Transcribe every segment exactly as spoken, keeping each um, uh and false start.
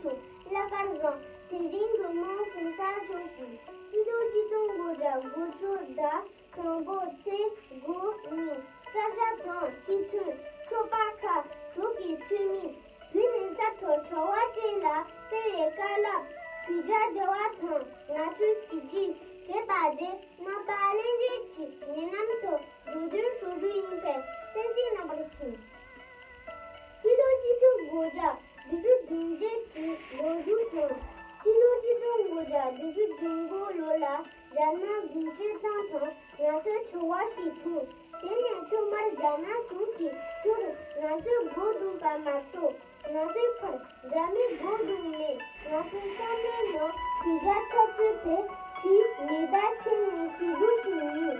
བྱུང་། ལྷག་དཀར་བཟང་དེ་རིང་འབྲུག་མོ་གོང་ས་མཆོག་གིས་སྤྱི་ལོ་ཆིག་སྟོང་དགུ་བརྒྱ་དགུ་བཅུ་ཟླ་དང་པོ་ཚེས་དགུ་ཉིན་ས་ཞབས་དང་སྤྱི་མཐུན་ཚོགས་པ་ཁག་དྲུག་གི་འཐུས་མིས་བོད་ནས་ས་མཐོ་གྲྭ་བ་བཅས་ལ་སྤེལ་བའི་བཀའ་སློབ་བོད་རྒྱ་འབྲེལ་བ་དང་ང་ཚོའི་གཟི་བརྗིད་ཞེས་པ་དེ་རྣམ་པ་ལྷན་རྒྱས་ཀྱིས་ཉེ་ལམ་དུ་བཟོ་སྐྲུན་ཞུ་རྒྱུ་ཡིན་པའི་གསན་གཟིགས་གནང་བར་ཞུ། སྤྱི་ལོ་ཆིག་སྟོང་དགུ་བརྒྱ་བདུན་ཅུ་དོན་བརྒྱད་ཀྱི་ལོ་རྒྱུས་དང་། སྤྱི་ལོ་ཆིག་སྟོང་དགུ་བརྒྱ་བདུན་ཅུ་དོན་དགུ་ལོ་ལ་རྒྱ་ནག་གཞུང་སྤྱི་བཏང་དང་ང་ཚོའི་བྲོ་བ་ཞིག་བྱུང་། དེ་ནས་ཐོག་མར་རྒྱ་ནག་གཞུང་གིས་ཚུར་ང་ཚོའི་མགོ་བརྡུངས་པ་མ་གཏོགས། ང་ཚོའི་ཕར་རྒྱ་མིས་མགོ་བརྡུངས་མེད། ང་ཚོའི་བསམ་བློའི་ནང་བོད་རྒྱ་འཐབ་རྩོད་དེ་ཕྱིའི་མི་སྡེ་ཁྱོན་ནས་བྱེད་དགོས་ཤིག་ཡིན།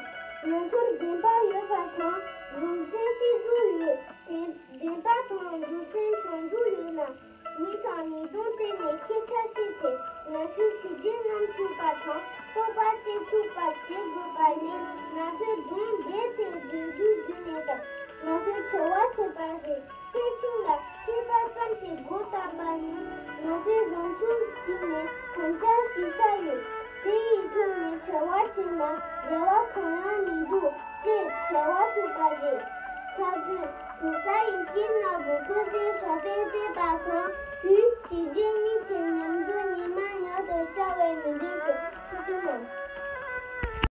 ང་ཚོར་བདེན་པ་ཡོད་པ་དང་རང་བཙན་སྲིད་ཟུར་ཡོད། བདེན་པ་དང་རང་བཙན་བྱང་ཆུབ་ཡོད་ན། མི་དང་མི་གདོང་དེད་ནས་སྐད་ཆ་བཤད་དེ་ང་ཚོའི་གཞི་རྒྱ་རྔམ་ཐུབ་པ་དང་སྤོབས་པ་སྟེར་ཐུབ་པ་བྱེད་དགོས་པ་ལས། ང་ཚོའི་གདོང་བསྡད་དེ་འཛུལ་རྒྱུ་རྒྱུ་མེད་སྟབས། ང་ཚོས་བྲོ་བ་བྱས་པ་རེད། སྐད་ཆུང་ལ་ཤེས་པ་ཙམ་གྱིས་མགོ་བཏགས་པ་ནི་ང་ཚོའི་རང་ཚུགས་ཟིན་ནས་དམ་བཅའ་ཞིག་བཞག་ཡོད། དེ་ཡི་ཐོག་ནས་བྲོ་བ་བྱས་ན་འབྲེལ་བ་གང་ཡང་མི་འདུག་ཅེས་བྲོ་བ་ཚུགས་པ་རེད། ཁ་རྩོད། དེང་སང་ཡི་གེ་ནག་པོ་ཐོག་ཟིན་ཤ་སྟག་བལྟས་པ་དང་དུས་ཕྱི་རྒྱལ་གཉིས་ཀྱི་མཉམ་དུ་ཉི་མ་ཉག་ཏུ་ཤར་བའི་མི་འདོད་ཀྱི་ཐུགས་ཆེན་གནང་།